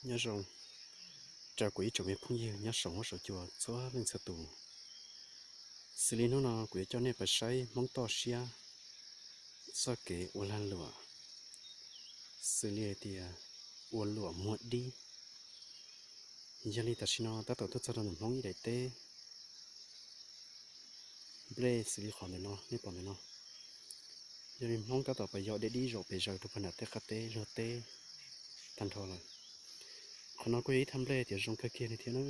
Nyob zoo rau kuv ib tsoom me phooj ywg nyob saum huab saum cua txhua leej txhua tus. Xws li hnub no kuv yuav coj nej pais saib Hmoob toj siab txoj kev ua lag luam, xws li hais tias ua luam muag dib. Yog li tam sim no tab tom tuaj txog rau ntawm Hmoob ib daim teb nplej xws li qhov ntawm no nej pom ntawm no. Yog li Hmoob tab tom pais yog dej dib zaum pes zaws rau pag nram tej qab teb luag teb tag nrho lawm. Qhov no kuj yog ib thaj nplej tias zoo kawg kiag li thiab na.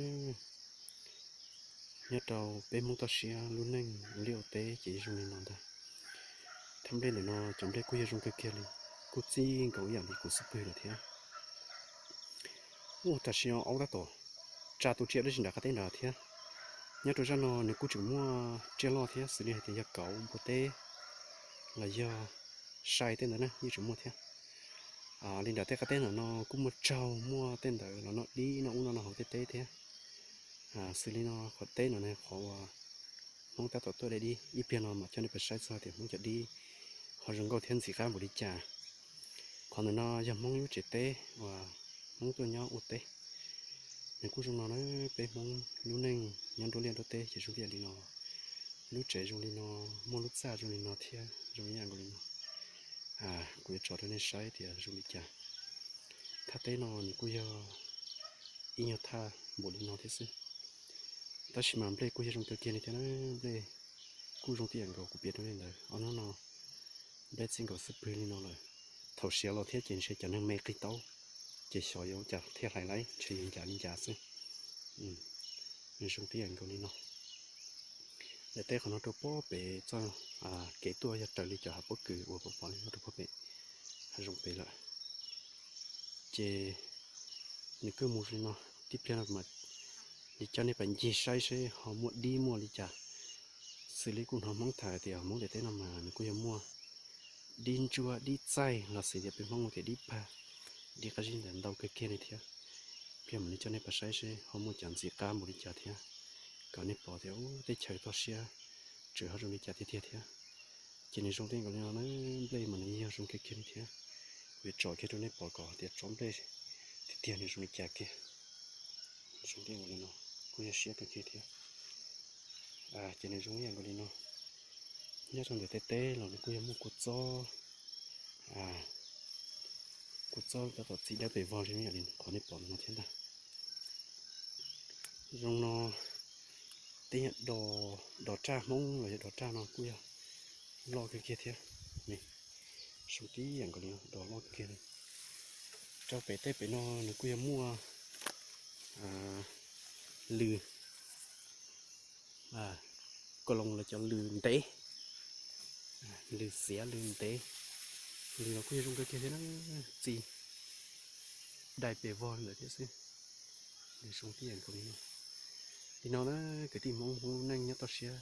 Nyob rau peb Hmoob toj siab lub neej ua liaj ua teb ces zoo li no ntag. Thaj nplej ntawm no cov nplej kuj yog zoo kawg kiag li, kuj txij nkaus ib yam li kuv xub pwg lawm thiab. Ua tam sim no aub tab tom tsa tu tsiaj dab tsi nram qab teb nrad thiab. Nyob rau zaj no nws kuj tseem muaj tsiaj loj thiab xws li hais tias yog kauv npua teb los yog sai tej ntawd na yeej tseem muaj thiab. Li nram tej qab teb no no kuj muaj tsaug muaj tej ntawd los noj dib noj ub noj no hauv tej teb thiab. Xws li no qhov teb no ne qhov uas Hmoob tab tom tuaj de dib, ib pliag no mam coj nej pais saib txog tias Hmoob cov dib ho zoo nkauj thiab ntxim qab npaum li cas. Qhov ntawm no yog Hmoob lub tsev teb uas Hmoob tuaj nyob ua teb. Nws kuj zoo no na, peb Hmoob lub neej nyob nruab liaj nruab teb ces zoo ib yam li no. Lub tsev zoo li no, muaj lub txaj zoo li no thiab zoo ib yam nkaus li no. Kuv yuav tso rau nej saib tias zoo li cas. Thaj teb no nws kuj yog ib nyuag thaj npaum li no thiab xwb. Tab sis mas nplej kuj yog zoo kawg kiag li thiab na, nplej kuj zoo tib yam nkaus kuv piav rau nej ntawd. Ob hnub no nplej txij nkaus xwb pwg li no lawm. Thaum siav los thiab ces ntshe cov neeg me qig taub, ces xyov yuav ua cas thiaj hlais laib, ntshe yus ncav li ncav xwb. Nws zoo tib yam nkaus li no. Daim teb qhov no rau pob pem txoj kev tuaj yog raws li cov hav pob kws uas pom pom li no rau pob pem, hav zoov pem lawm. Ces nws kuj mus li no, tib pliag no mam li coj nej pais ncig saib seb ho muaj dib muaj li cas. Xws li kuj hnov Hmoob tham tias Hmoob daim teb no mas nws kuj yog muaj dib ntsuab dib txaij los xws tias peb Hmoob hu tias dib pag, dib qab zib ntawd ntau kawg kiag li thiab. Pliag mam li coj nej pais saib seb ho muaj cov ntxim qab npaum li cas thiab, kom nej pom tias ub teb chaws toj siab tseem ho zoo li cas tiag tiag thiab. Ces nws zoo tib nkaus li no na, nplej mas nws yog zoo kawg kiag li thiab. Kuv yuav tsom kiag rau nej pom kom tias tsob nplej tiag tiag nws zoo li cas kiag. Zoo tib nkaus li no, kuj yog siab kawg kiag thiab. Ces nws zoo ib yam nkaus li no. Nyob rau ntawm tej teb los nws kuj yog muaj kua txob, kua txob tab tom txi dawb pes vog li yam li qhov nej pom no thiab ntag. Zoo no, tej yam dos raj Hmoob los yog dos raj no kuj yog loj kawg kiag thiab. Zoo tib yam nkaus li no, dos loj kawg kiag li. Rau pem tej pem no nws kuj yog muaj lws, ko loo los cov lws ntev, lws xiav lws ntev. Lws los kuj yog zoo kawg kiag thiab na, txi dai pes vog li ntawd thiab xwb. Nws zoo tib yam nkaus li no. Li no na, kwv tij Hmoob, Hmoob lub neej nyob toj siab,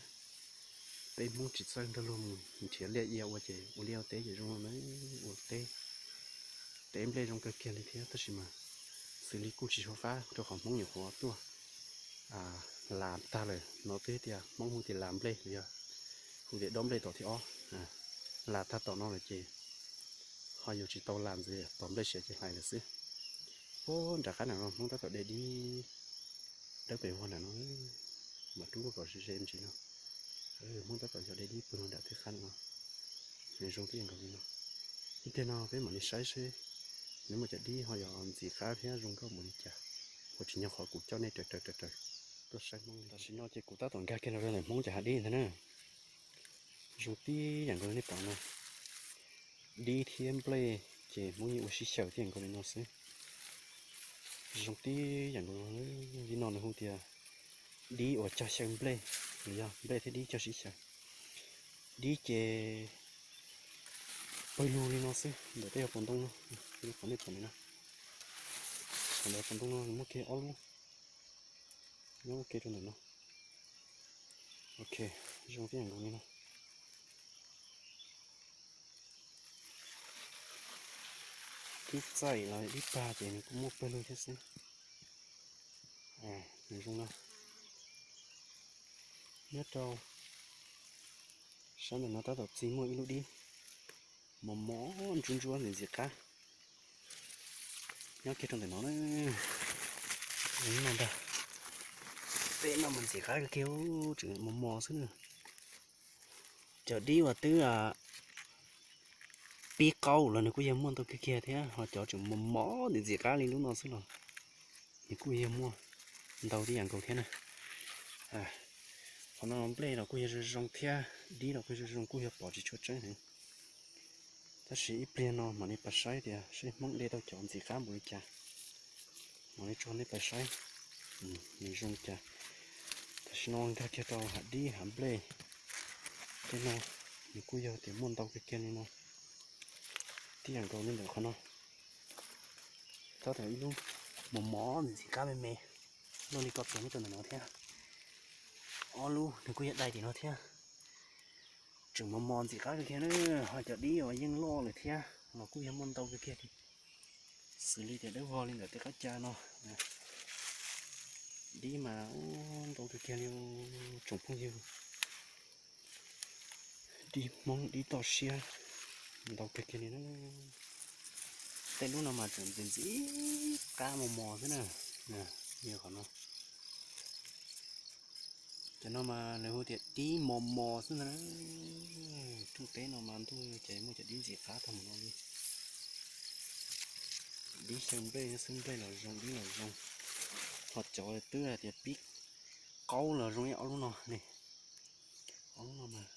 peb Hmoob tsis txawj nrog luag mus nrhiav liaj ia ua ces ua liaj ua teb ces zoo no na, ua teb. Teb nplej zoo kawg kiag li thiab tab sis mas xws li kuj tsis haum fab rau qhov Hmoob nyuam qhuav tuaj las tag lawm no twb tias Hmoob hu tias las nplej los yog hu tias dob nplej tom thib ob. Las tag tom no lawm ces ho yuav tsis tau las ntxiv, tom nplej siav ces hlais lawm xwb. Puag nram qab nram no Hmoob tab tom de dib dawb pes vog nram no, mas rub lub kom ze ze me ntsis no. Hmoob tab tom yog de dib puag nram tej qab no, nws zoo tib yam nkaus li no. Ib pliag no peb mam li saib seb nws muaj cov dib ho yog ntxim qab thiab zoo nkauj npaum li cas, ua tsis nyob qhov kuv coj nej raws raws raws raws tuaj saib Hmoob li. Tam sim no ces kuv tab tom nkag kiag los rau ntawm Hmoob cov hav dib ntag na. Zoo tib yam nkaus li nej pom no, dib thiab nplej ces Hmoob yeej ua sib xyaw tib yam nkaus li no xwb. Zoo tib yam nkaus li no nws hu tias dib uas cog xyaw nplej, los yog nplej thiab dib cog sib xyaw. Dib ces pawg lug li no xwb, ntawm tej hauv paus ntoo no, li qhov nej pom no, qhov ntawm hauv paus ntoo no nws muaj kiag ob lub nyob ua ke rau ntawm no. Ok, zoo tib yam nkaus li no. Dib txaij los dib pag ces nws kuj muaj pawg lug thiab xwb. Nws zoo no. Nyob rau sab ntawm no tab tom txi muaj ib lub dib mos mos ntsuab ntsuab ntxim ntxim qab. Nyob kiag rau ntawm no na, no ntag. Tej no mas ntxim qab kawg kiag, tseem mos mos xwb na. Cov dib uas twb pib qaub los nws kuj yog muaj ntau kawg kiag thiab, ho cov tseem mos mos ntxim ntxim qab li lub no xwb los nws kuj yog muaj ntau tib yam nkaus thiab na. Qhov no nplej los kuj yog zoo zoo thiab, dib los kuj zoo zoo, kuj yog pom tsis tshua tseeb heev. Tab sis ib pliag no mam li pais saib tias seb Hmoob de tau cov ntxim qab npaum li cas, mam li tso nej pais saib nws zoo li cas. Tam sim no nkag kiag rau hav dib hav nplej tej no, nws kuj yog tias muaj ntau kawg kiag li no, tib yam nkaus li ntawm qhov no. Tab tom ib lub mos mos ntxim qab me me, luaj li ko txog nyob rau ntawm no thiab. Ob lub nws kuj yog dai tim no thiab. Tseem mos mos ntxim qab kawg kiag na, ho cov dib uas yeej loj lawm thiab los kuj yog muaj ntau kawg kiag li. Xws li tias dawb vog li ntawm tej qab ca no, dib mas ntau kawg kiag li tsoom phooj ywg. Dib Hmoob dib toj siab ntau kawg kiag li na. Tej lub no mas tseem ntxim ntxim qab mos mos xwb na. Yog qhov no, cov no mas lawv hu tias dib mos mos xwb ntag na. Rooj teb no mas ntuj ces muaj cov dib ntxim qab tag mus no li. Dib xyaw nplej xwb, nplej los zoo dib los zoo. Ho cov twb hais tias pib qaub los zoo ib ob lub no ne. Ob lub no mas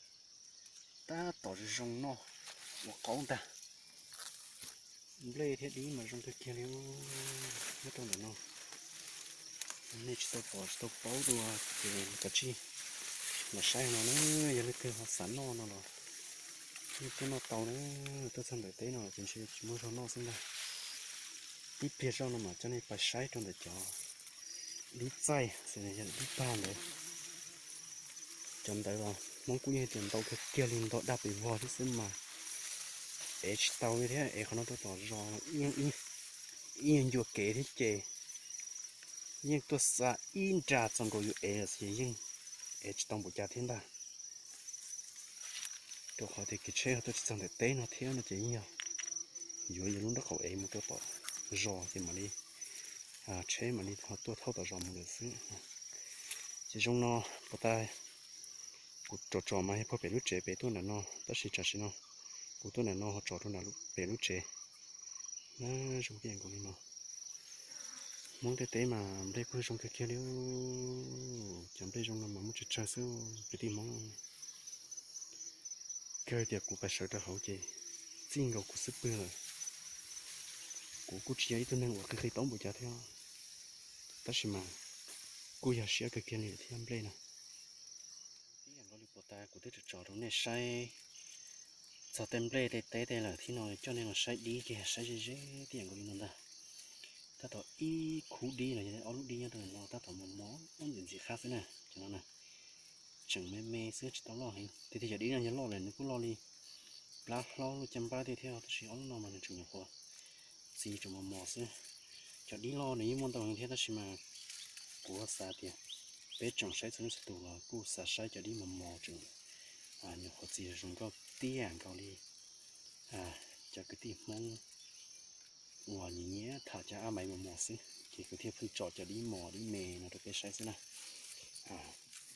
tab tom zoo zoo noj ua qaub ntag. Nplej thiab dib mas zoo kawg kiag li. Nyob rau ntawm no, nej tsis tau pom tsis tau paub dua ces kav tsij los saib no na. Yog leej twg ho xav noj no los yeej tuaj noj tau na. Tuaj txog ntawm teb no ces ntshe tsis muaj zog noj xwb ntag. Ib pliag zoj no mam coj nej pais saib rau ntawm cov dib txaij, yog dib pag ntawd. Cov ntawd los Hmoob kuj yeej tias ntau kawg kiag li, ntau daj pes vog thiab xwb mas ev tsis tau li thiab. Ev qhov no tuaj tom zos ib nyuag ncua kev thiab ces yeej tuaj xa ib nra txog nkaus yus ev lawm xwb yeej ev tsis tau npaum cas thiab ntag. Rau qhov tias kev tsheb ho tuaj tsis txog ntawm teb no thiab no ces yeej yog yuav yus lub nraub qaum ev mus rau tom zos ces mam li tsheb mam li ho tuaj thauj tom zos mus lawm xwb. Ces zoo no, puas tas kuv tsom tsom mas yog puag pem lub tsev pem tuaj nram no, tab sis tam sim no kuv tuaj nram no ho tsom rau nram pem lub tsev. Zoo tiag nkaus li no. Hmoob tej teb mas nplej kuj zoo kawg kiag li. Cov nplej zoo no mas muaj tsawg tsawg xwb kwv tij Hmoob. Kawg tias kuv pais sawv rau hauv ces txij nkaus kuv xub pwg lawm. Kuv kuj tsis yog ib tug neeg uas qi qi taub npaum cas thiab, tab sis mas kuj yog siab kawg kiag li thiab nplej na. Ib yam nkaus li puas tas kuv twb tsom tsom rau nej saib txog tej nplej tej teb tej lawm, thiab no coj nej los saib dib kiag, saib ze ze tib yam nkaus li no ntag. Tab tom ib khub dib los yog ob lub dib nyob rau no tab tom mos mos ntxim ntxim qab xwb na, cov no na. Tseem me me xwb tsis tau loj heev, tiag tiag cov dib no yog loj lawm nws kuj loj li plab hlaub lub caj npab tiag thiab, tab sis ob lub no mas nws tseem nyuam qhuav txi tseem mos mos xwb. Cov dib loj nws yeej muaj ntau heev thiab, tab sis mas kuv xav tias peb tsoom saib txhua leej txhua tus los kuj xav saib cov dib mos mos tseem nyuam qhuav txi zoo nkauj tib yam nkaus li cov kwv tij Hmoob uas nyiam nyiam tham cov ab maiv mos mos xwb, ces kuv thiaj pheej tsom cov dib mos dib me no rau peb saib xwb na.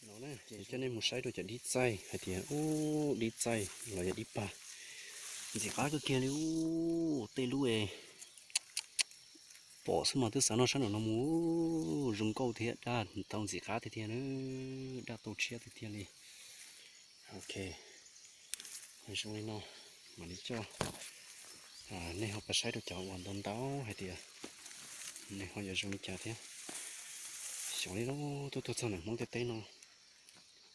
No ces coj nej mus saib rau cov dib txaij hais tias ub dib txaij los yog dib pag ntxim qab kawg kiag li ub, tej lub es pom xwb mas twb xav noj sab nraum no mus, zoo nkauj thiab daj tau ntxim qab tiag tiag na, daj tau tshiab tiag tiag li. Ok, zoo li no mam li coj nej ho pais saib rau cov uas ntau ntau hais tias nws ho yuav zoo li cas thiab. Xyov li lub tuaj tuaj txog ntawm Hmoob tej teb no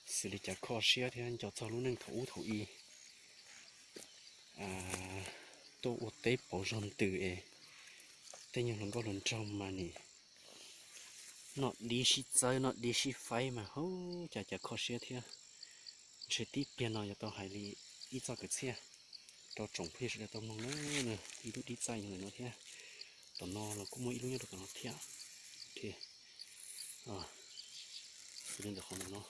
xws li cas kho siab thiab nco txog lub neej thaum ub thaum i tuaj ua teb pauv zog ntws es tej nyuag hluas nkauj hluas nraug mas nim noj dib sib txawb noj dib sib faib mas hu cas cas kho siab thiab. Ntshe tib pliag no yuav tau hais li ib txoj kwv txhiaj rau tsoom phooj ywg sawv daws tau mloog na. Ib lub dib txaij nyob ntawm no thiab, tom no los kuj muaj ib lub nyob rau tom no thiab. Li ntawm qhov ntawm no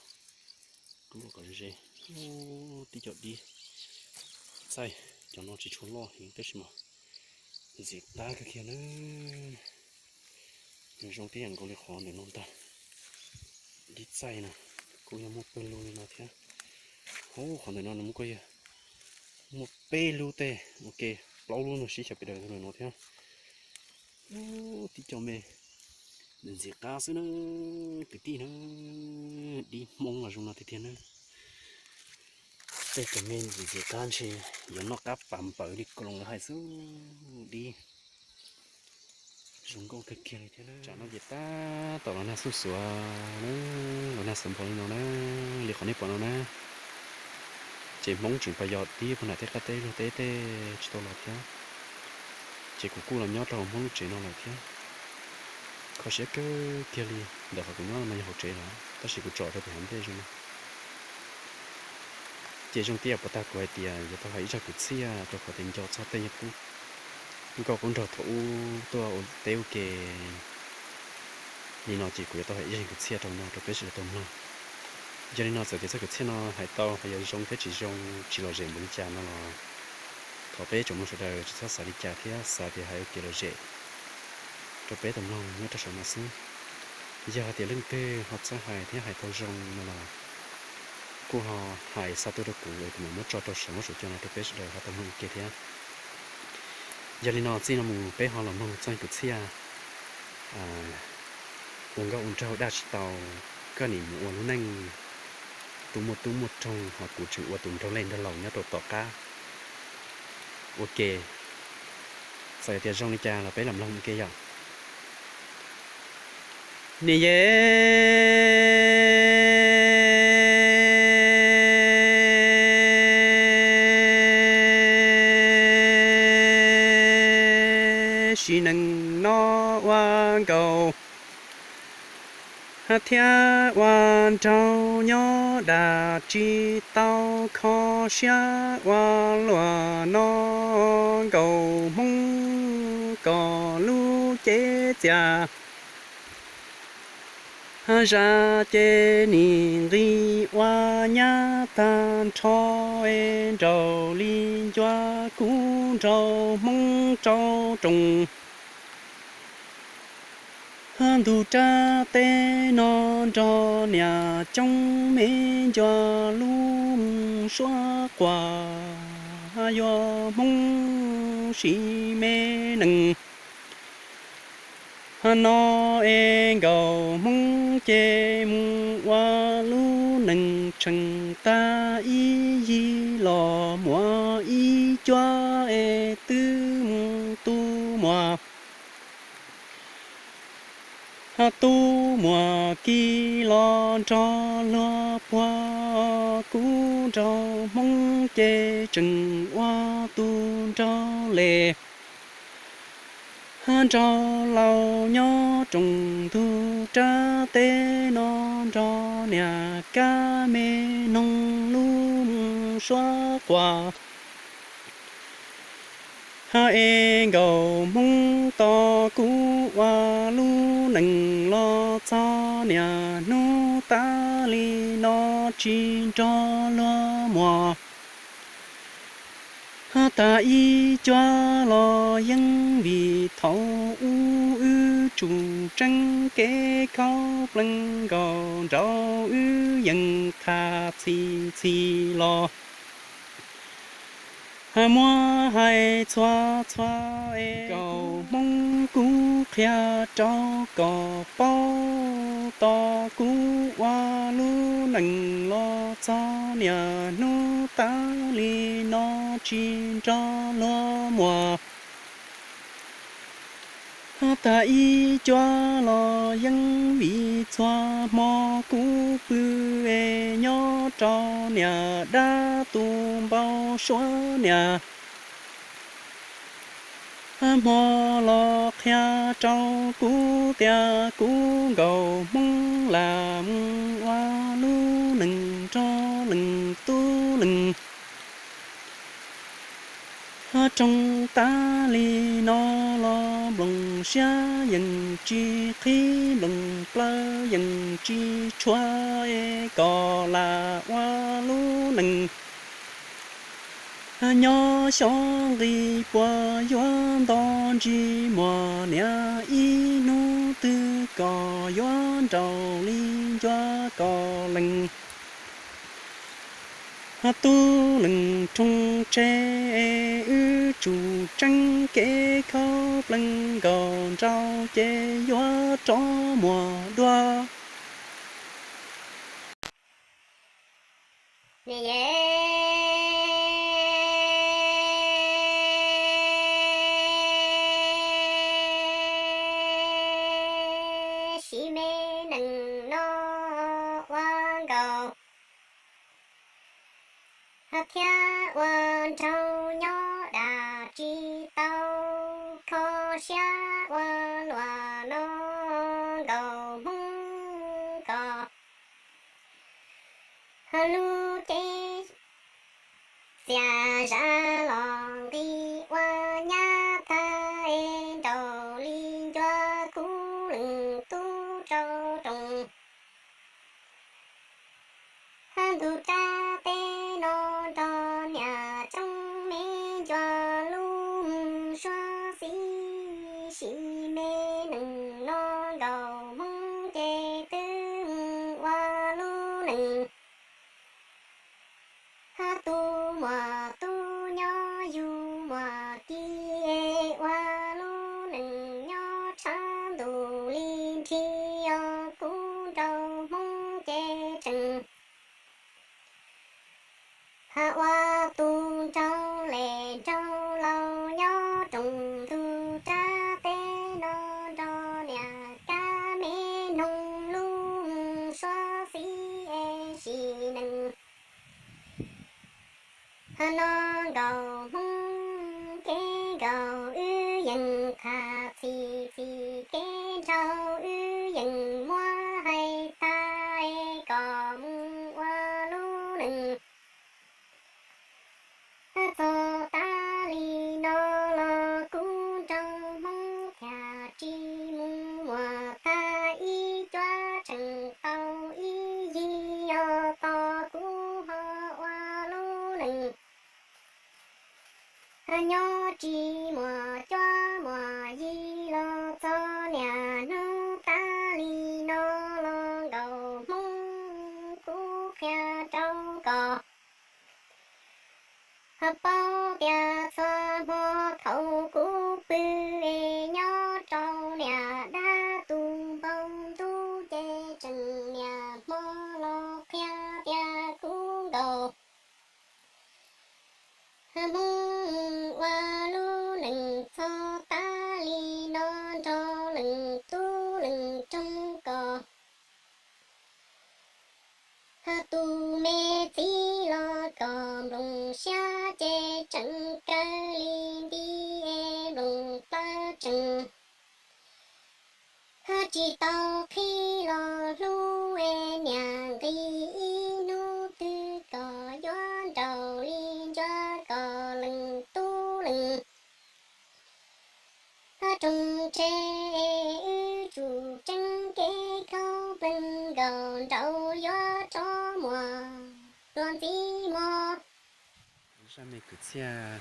rub los kom ze ze, tib co dib txaij, cov no tsis tshua loj heev tab sis mas Ntxim qab kawg kiag na. Zoo tib yam nkaus li qhov ntawm no ntag. Dib txaij na, kuj yog muaj pawg lug li no thiab. Hauv qhov ntawm no nws muaj kuj yog muaj peb lub tej, ua ke, plaub lub no sib xyaw pes daws ntawm no thiab. Ub, tib co me ntxim qab xwb na, kwv tij na. Dib Hmoob los zoo no tiag tiag na. Tej cov me ntxim ntxim qab ntshe yuav noj qab pam npaws li koos lawv hais xwb, dib zoo nkauj kawg kiag li thiab na. Tsam no ces tab tom los nag xuj xuav na, los nag xuav npaum li no na, li qhov nej pom no na. Ces Hmoob tseem pas yos dib puag nram tej qab teb luag teb tej tsis tau los thiab. Ces kuv kuj los nyob rau hauv Hmoob lub tsev no lawm thiab. Kho siab kawg kiag li ntawm qhov kuv nyob no mas yog hauv tsev lawm, tab sis kuv tsom rau pem hav ntej zoo no. Ces zoo tias puas tag kuv hais tias yuav tau hais ib zaj kwv txhiaj rau qhov tias nco txog tej qub nkauj qub nraug thaum ub tuaj ua teb ua ke li no ces kuv yuav tau hais ib zaj kwv txhiaj rau no rau peb sawv daws tau mloog. Yog li no txawm tias txoj kwv txhiaj no hais tau hais yog zoo thiab tsis zoo tsis lom zem npaum li cas no los thov peb tsoom mloog sawv daws tsis txhob xav li cas thiab xav tias hais ua kev lom zem rau peb tau mloog nyob rau saum no xwb. Yog hais tias leej twg ho txawj hais thiab hais tau zoo no los kuj ho hais xa tuaj rau kuv es kuv mam muab tso rau saum huab saum cua no rau peb sawv daws ho tau mloog ua ke thiab. Yog li no txij no mus peb ho los mloog txoj kwv txhiaj ua nkauj ua nraug daj tsis tau, koj nim mus ua lub neej tu muaj tub muaj roog ho kuv tseem ua tus nraug lej nraug laus nyob rau tom qab ua ke. Txawm tias zoo li cas los peb los mloog ua ke yom. Niam yej, sim neej no ua nkauj thiab ua nraug nyob daj tsis tau, kho siab ua luaj no nkauj Hmoob kom lub cev txias zaj ces nim nqis ua nyab tag nrho es nraug li ncua kub nraug Hmoob rau roos. Ntug rab teb no nrog niam coob me ncua lub suab quas yuav Hmoob sim me nees. No es nkauj Hmoob ces mus ua lub nees tsheej tag ib yig los muaj ib cuab es twb mus tu muag. Tu muag kis los nrog luag puag kub nraug Hmoob ces tseem ua tus nraug les nraug laus nyob roos ntug rab teb no nrog niam kab me noog lub suab quas. Es nkauj Hmoob tos kuv ua lub nees los txog niaj hnub tas li no tsis nrog luag muag. Tag ib cuab los yeej vim thaum ub wb tsum tseeb kev khaub plees nkaus nraud wb yeej tham txhij txhij los muab hais txhua txhua es nkauj Hmoob kuv qhia rau koj paub, tos kuv ua lub nees los txog niaj hnub tas li no tsis nrog luag muag. Tag ib cuab los yeej vim txhua hmo kuv pw es nyob rau niam dab tu npau suav niam hmo los qhia rau kuv tias kuv nkauj Hmoob lam mus ua lub nees nrog leej tub leej roog tas li no los nplooj siab yeej tsis qhib, nplooj plawv yeej tsis tshua, es koj lam ua lub nees Nyob xyov nqi puas yuav nto ntsej muag niam, ib hnub twg kom yuav nraug li ncua kom lees. Tub lees roog tsheb, wb tsum tseeb kev khaub plees nkaus nraud ces yuav rov muag dua. Siv me nees no ua nkaus, thiab ua nraug nyob dag tsis tau, kho siab ua luam no nkaus Hmoob ko. Lub cev txias zam los nqis ua nyab tag, es nraug li ncua kub lees tub rau roos. Ntug rab teb no nrog niam coob, me ncua lub suab xib, siv me nees no nkaus Hmoob ces twb ua lub nees. Tus muam tub nyob yug muam ki, ua lub nees nyob tshav ntuj li nrhi, yog kub nraug Hmoob ces tseem ua tus nraug lem nraug laus nyob roos ntug rab teb no nrog niam kab me noog lub suab xib, es siv nees no nkaus Hmoob. Kev nkaus wb yeej tham txhim txhim, kev nraug wb yeej muab hais tag, kom mus ua lub nees. Txog tas li no los kub nraug Hmoob thiaj tsis mus muag tag, ib cuab tseem tau ib yig, yog tos kuv ho ua lub nees. Nyob tsis muaj cuab muaj yig los txog niaj hnub tas li no los nkaus Hmoob, kuv qhia rau koj paub tias txhua hmo thaum kuv pw es nyob rau niam dab tus npau ntub ces tseem niaj hmo los qhia tias kuv nkaus Hmoob ua lub nees txog tas li no nrog leej tub leej roog koj. Tus me txiv los koj nplooj siab ces tseem kawg li nti es nplooj plaws tseem tsis tau qhib los hlub es niaj nqis ib hnub twg koj yuav nraug li ncua koj leej tub leej roog tsheb, wb tsum tseeb kev khaub plees nkaus nraud yuav rov muag dua ntxiv mog. Zaj me kwv txhiaj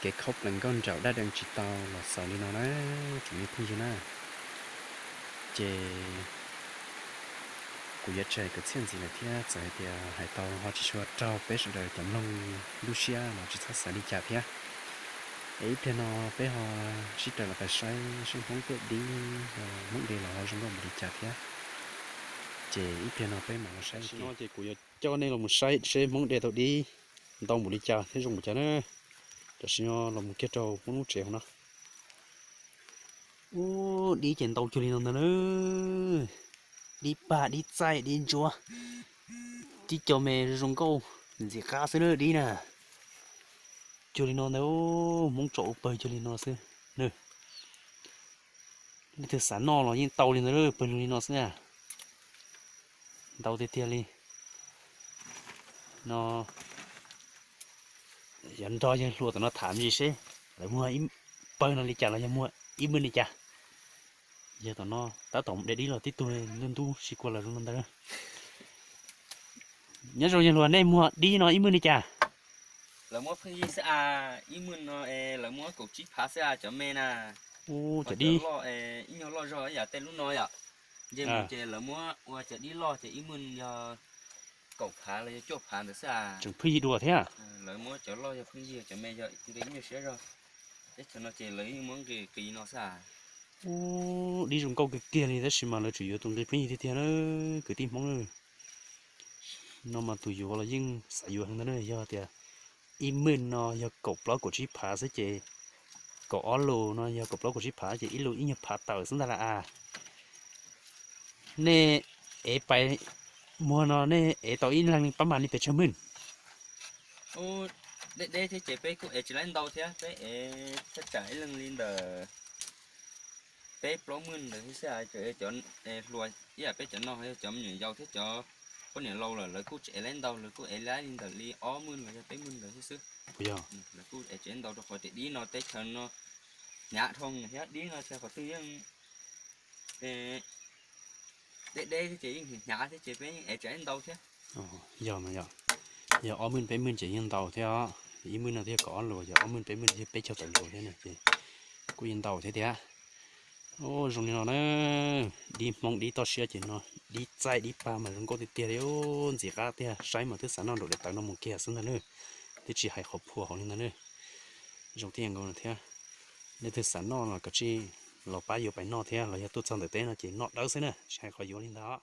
kev khaub plees nkauj nraug dab dees tsis tau los xaus li no na, tsoom me phooj ywg na. Ces kuv yuav tsis hais kwv txhiaj ntxiv lawm thiab, txawm hais tias hais tau ho tsis tshua raug peb sawv daws cov mloog lub siab los tsis txhob xav li cas thiab. Es ib pliag no peb ho sib raws los pais saib seb Hmoob tuaj dib, Hmoob de los ho zoo nkauj npaum li cas thiab. Ces ib pliag no peb mam los saib. Tam sim no ces kuv yuav coj nej los mus saib seb Hmoob de tau dib ntau npaum li cas thiab zoo npaum cas na. Tam sim no los mus kiag rau Hmoob lub tsev hauv no. Ub, dib ces ntau cuag li no ntag na. Dib pag, dib txaij, dib ntsuab, tib co me zoo nkauj ntxim qab xwb na dib na. Cuag li no ntag, Hmoob tsom ua pawg cuag li no xwb na. Leej twg xav noj los yeej tau li ntawd, pawg lug li no xwb na. Ntau tiag tiag li. No yog nrog yawg hluas tom no tham me ntsis seb lawv muag pawg no li cas los yog muag ib hmaj li cas. Yawg tom no tab tom de dib los tib tug ntub ntub sib kua los zoo no ntag. Nyob zoo yawg hluas, nej muag dib no ib hmaj li cas? Lawv muab pheej yig xwb as, ib maj no es lawv muab kaum tsib phav xwb as cov me na. Ua cov dib loj es ib nyuag loj zog ib yam tej lub no yom. Nce mus ces lawv muab ua cov dib loj ces ib maj yog kaum phav los yog cuaj phav ntawd xwb as. Tseem pheej yig dua thiab. Lawv muab cov loj yog pheej yig, cov me yog nqi ib nyuag siab zog. Teb chaws no ces lawv yeej muab nqi qis no xwb as. Ua dib zoo nkauj kiag kiag li tab sis mas lawv tseem yuav tus nqi pheej yig tiag tiag na, kwv tij Hmoob na. No mas tus yuav los yeej xav yuav heev ntag na, yog tias ib maj no yog kaum plaub kaum tsib phav xwb ces kaum ob lus no yog kaum plaub kaum tsib phav ces ib lus ib nyuag phav tawm xwb ntag las as. Nej ev pais muag no nej ev tau ib leeg pab mas li pes tsawg maj? Deb deb thiab ces peb kuj ev tsis laib ntau thiab, peb ev thaj tsam ib leeg li ntawm peb plaub maj ntawd thiab xwb. Cov hluas ib yam peb cov no yog cov me nyuam yaus thiab cov poj niam laus lawm lawv kuj tsis ev laib ntau, lawv kuj ev laib li ntawm li ob maj los yog peb maj ntawd thiab xwb. Lawv kuj ev tsis laib ntau rau qhov tias dib no teb chaws no hnyav dhau thiab, dib no txhais qhov twg yeej deb deb thiab ces yeej hnyav thiab ces peb yeej ev tsis laib ntau thiab. Yog mas yog, yog ob maj peb maj ces yeej ntau thiab os. Ib maj no twb yog kaum ob lus, yog ob maj peb maj twb yog peb caug tawm lus thiab na ces kuj yeej ntau thiab tiag. Ua zoo li no na, dib Hmoob dib toj siab ces no, dib txaij dib pag mas zoo nkauj tiag tiag li, ntxim qab tiag, saib mas twb xav noj nraum daim tawv no mus kiag xwb ntag na. Twb tsis hais qhov phua hauv li ntag na. Zoo tiag nkaus thiab. Leej twg xav noj los kav tsij los pab yuav pais noj thiab, los yog tuaj txog ntawm teb no ces noj dawb xwb na, tsis hais qhov yuav li ntag.